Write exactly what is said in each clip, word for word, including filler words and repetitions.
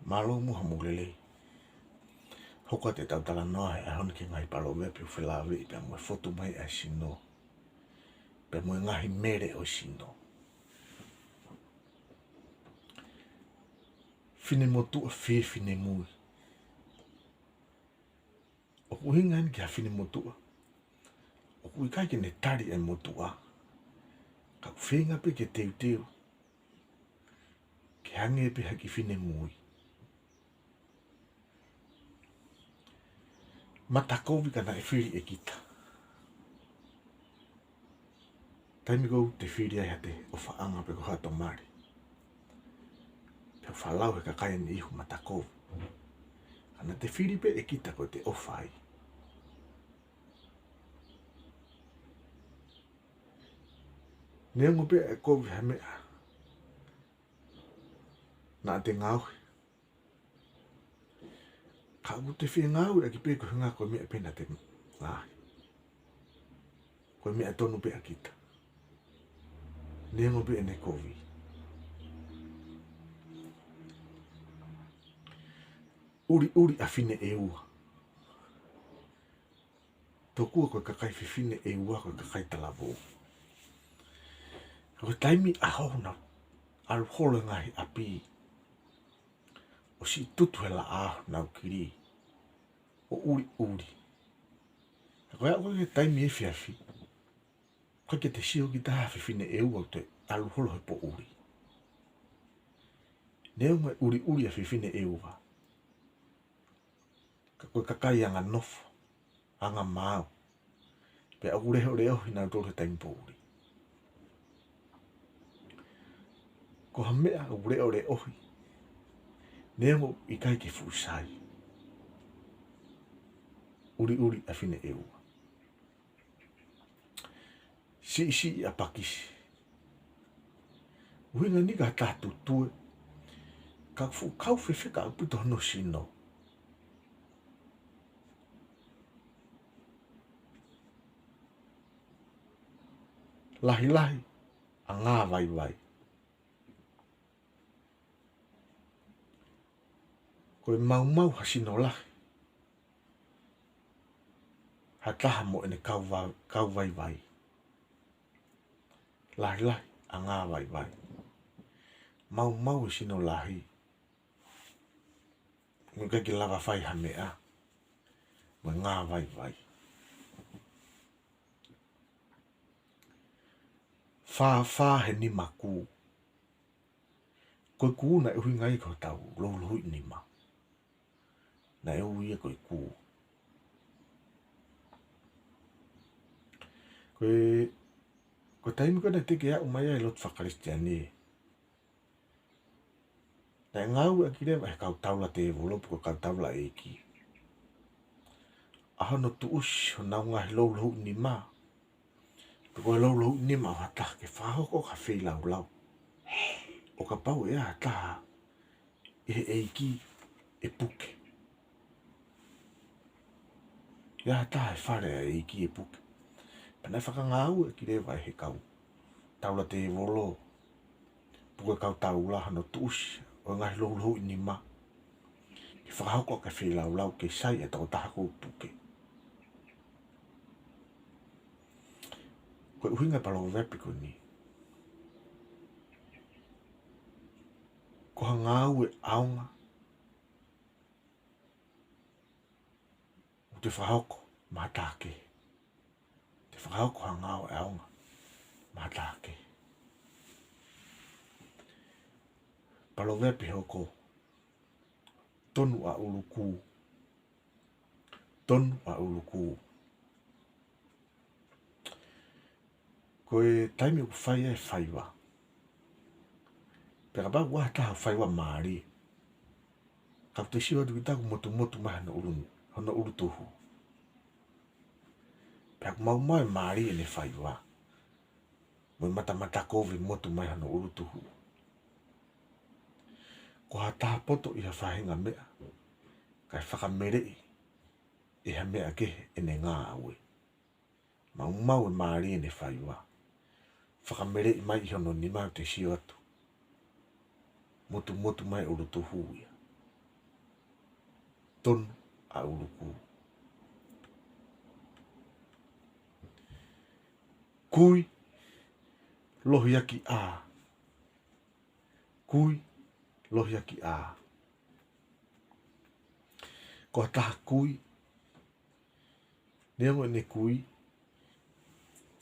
Mālō muʻa hoʻomou lelei. Hoko atu ʻetau talanoa he ʻaho ni ki he ngaahi paloveape ʻoku felāveʻi pea mo e fotu mai ʻa e sino, pea mo e ngaahi mele ʻo e sino. Finemotuʻa fie finemui. ʻOku ʻuhinga eni ki ha finemotuʻa ʻoku ʻikai ke ne tali e motuʻa, ka ʻoku feinga pē ke teuteu ke hangē pē ha kiʻi finemui. Matakovi ka naʻe fili ʻe kita. Taimi ʻoku te fili ai haʻate ʻofaʻanga pe ko haʻato mali, pea faʻa lau he kakai ʻe niʻihi ʻoku matakovi. Ka naʻa te fili pē ʻe kita ko ʻete ʻofa ai. Neongo pē ʻe kovi ha meʻa naʻa te ngaohi, ka ʻoku te fie ngāueʻaki pē koeʻuhinga ko e meʻa pē naʻa te ngaohi. Ko e meʻa tonu pē ʻa kita, neongo pē ʻene kovi. ʻUliʻuli ʻa fine ʻeua. Tokua ko e kakai fefine ʻeua ko e kakai talavou. Ko e taimi ʻaho ʻoku nau ʻalu holo he ngaahi ʻapi ʻo siʻi tutu he laʻā honau kili ʻo ʻuliʻuli. Ka ko e aʻu ki he taimi efiafi, ʻoku ʻikai ke te sio ki ha taha fefine ʻeua ʻoku te ʻalu holo he poʻuli. Neongo e ʻuliʻuli ʻa fefine ʻeua, ka ko e kakai anga nofo, anga maau, pea ʻoku leʻoleʻohi nautolu he taimi poʻuli. Ko ha meʻa ʻoku leʻoleʻohi, neongo ʻikai ke fuʻu sai. ʻUliʻuli ʻa fine ʻeua. Siʻisiʻi ʻa pakisi. ʻUhinga eni ki ha taha tutue, ka fuʻu kau fefeka ʻaupito hono sino. Lahilahi ʻa ngā vaivai. Ko e maumau ha sino lahi ha taha mo ʻene kau va-, kau vaivai. Lahilahi ʻa ngā vaivai. Maumau e sino lahi, ʻoku ʻikai ke lava fai ha meʻa mo e ngā vaivai. Fāfā he nima kū. Ko e kū naʻe ʻuhinga ia ki hotau loulouhiʻi nima. Naʻe ui ia ko e kū. Ko e, ko e taimi ko ē naʻe teʻeki aʻu mai ai e lotu fakakalisitiane, naʻe ngāueʻaki leva ʻe he kau taula tēvolo pe ko e kau taula ʻeiki ʻa hono tuʻusi honau ngaahi loulouhiʻi nima, pe ko e loulouhiʻi nima ʻo ha taha ke fakahoko ha feilaulau, ʻo kapau ʻe ʻi ai ha taha ʻi he ʻeiki ʻe puke. ʻI ai ha taha he fale ʻa e ʻeiki ʻe puke. Pea naʻe fakangāueʻaki leva ʻe he kau taula tēvolo pe ko e kau taula hono tuʻusi ʻo e ngaahi loulouhiʻi nima ke fakahoko ʻaki e feilaulau ke sai e tokotaha kuo puke. Ko e ʻuhinga e paloveape ko eni, ko ha ngāue ʻaonga ʻoku te fakahoko maʻa ha taha kehe. Te fakahoko ha ngāue ʻaonga maʻa ha taha kehe. Paloveape hoko: Tonu ʻa ʻulukū. Tonu ʻa ʻulukū. Ko e taimi ʻoku fai ai e faiva, pea kapau ʻoku ʻi ai ha taha ʻoku faiva mālie, ka ʻoku te sio atu kita ʻoku motumotu mai hono ʻulu, hono ʻulu tuhu. Pea ʻoku maumau e mālie ʻene faiva mo e matamata kovi motu mai hono ʻulu tuhu. Ko ha taha poto ʻi ha faʻahinga meʻa kae fakameleʻi ʻe ha meʻa kehe ʻene ngāue. Maumau e mālie ʻene faiva, fakameleʻi mai ʻi hono nima ʻoku te sio atu, motumotu mai ʻulu tuhu ia. Tonu ʻa ʻulukū. Kui, lohiakiʻā. Kui, lohiakiʻā. Ko ha taha kui, neongo ʻene kui,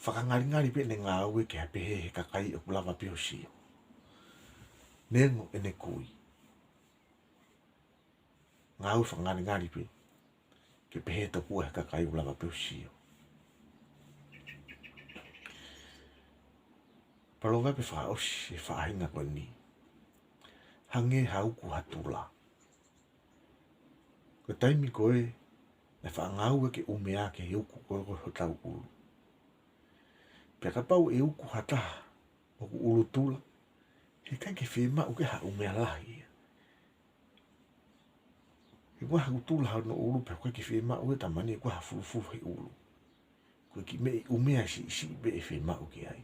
fakangalingali pē ʻene ngāue ke pehē he kakai ʻoku lava pē ʻo sio. Neongo ʻene kui, ngāue fakangalingali pē ke pehē tokua he kakai ʻoku lava pē ʻo sio. Paloveape fakaʻosi e faʻahinga ko eni. Hangē ha uku ha tula. Ko e taimi ko ē naʻe faʻa ngāue ke ʻumea ke he uku ko ē ko hotau ʻulu. Pea kapau ʻe uku ha taha ʻoku ʻulu tula, heʻikai ke fiemaʻu ke ha ʻumea lahi ia. He ko ha uku tula hono ʻulu pea ʻoku ʻikai ke fiemaʻu e tamani ko ha fulufulu he ʻulu. Ko e kiʻi meʻi ʻumea siʻisiʻi pē ʻe fiemaʻu ki ai.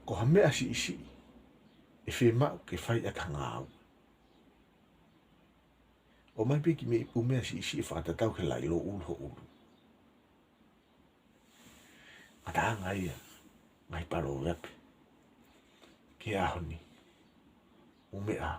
Ko ha meʻa siʻisiʻi ʻe fiemaʻu ke fai ʻaki ha ngāue. ʻOmai pē kiʻi meʻi ʻumea siʻisiʻi ʻo fakatatau ki he laʻi ʻulu ho ʻulu. Ngataʻanga ia, ngaahi paloveape ki he ʻaho ni. ʻUmeʻa,